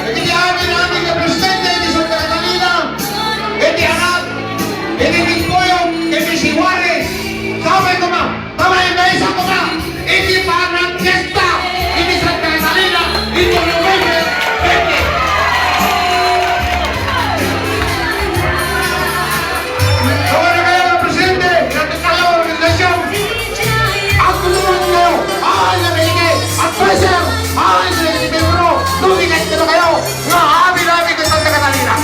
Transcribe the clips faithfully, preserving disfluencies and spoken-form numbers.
Iti amin-amin nga presidente iti Santa Catalina, iti anak, iti Bimboyong, iti si Juarez, sapay koma, ta maymaysa koma iti panagfiesta iti Santa Catalina, iti November twenty. Kaway na kayo nga presidente, nga tattao nga organisasyon. Agtultuloy kayo. Ay, nabigay. Advisor. Ay, nabigay. Miyembro. Lumikat na kayo. Nga amin-amin ng Santa Catalina.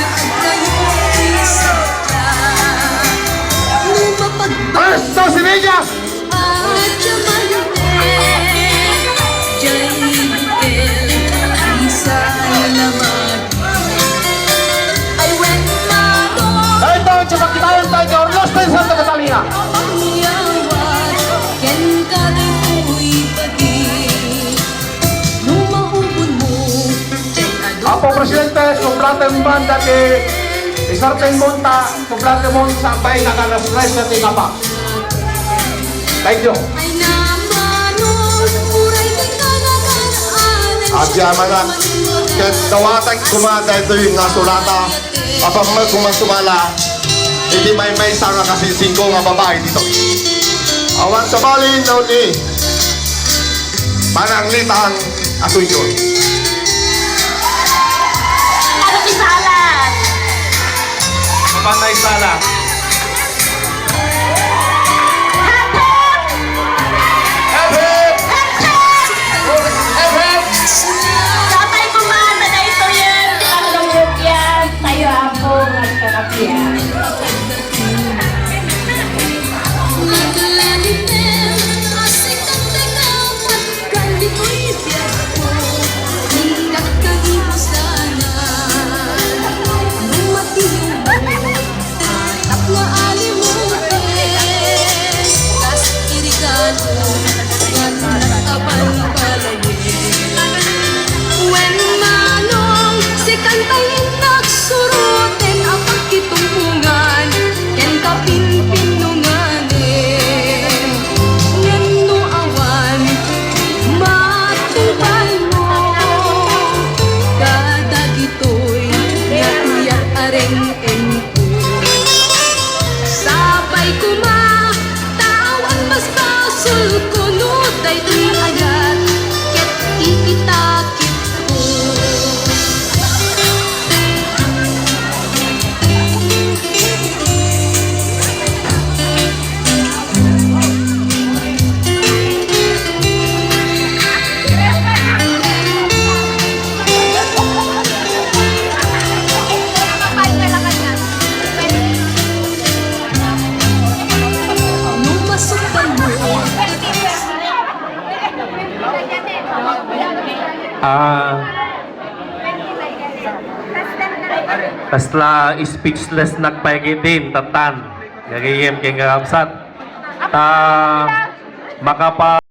Basta si Media. Ay, ito, sasakitayan tayo, Orlos tayo, Santa Catalina. Apo Presidente, sublate man dati, isarten mo ta, sublate mo sa bay na kanas tres na tingapa. Thank you. Adya manak, ket dawatek koma daytoy nga sulata, apang met koma sumala, iti maymaysa nga kasisingko nga babai ditoy. Awan sabali, no ni, pananglitan a tuyod. Ano ti salan? Apan naisala. Hep, hep! Hep, hep! Hep, hep! Hep, hep! Sapay koma ta daytoyen ti pangruppian tayo, Apo, nga agkakapian. Naglalipem a sikat ti kapat, kan ditoy biagko, inggak kanibusanan. Rumatiyong mo, Tatap nga alimutin, kas irigado, nga nagkabalbalayen. Wen manong, sikan tay nagsuroten a pakitumpungan, ken kapinpinnunganen. Ngem no awan, matubal mo, kadagitoy nga iyat areng Sapay koma, ta awan basbasolko no daytoy ayat ket ikitakitko. Ah, kasla speechless nak pay ket tattan. Gagayem ken kakabsat. Ta makapa-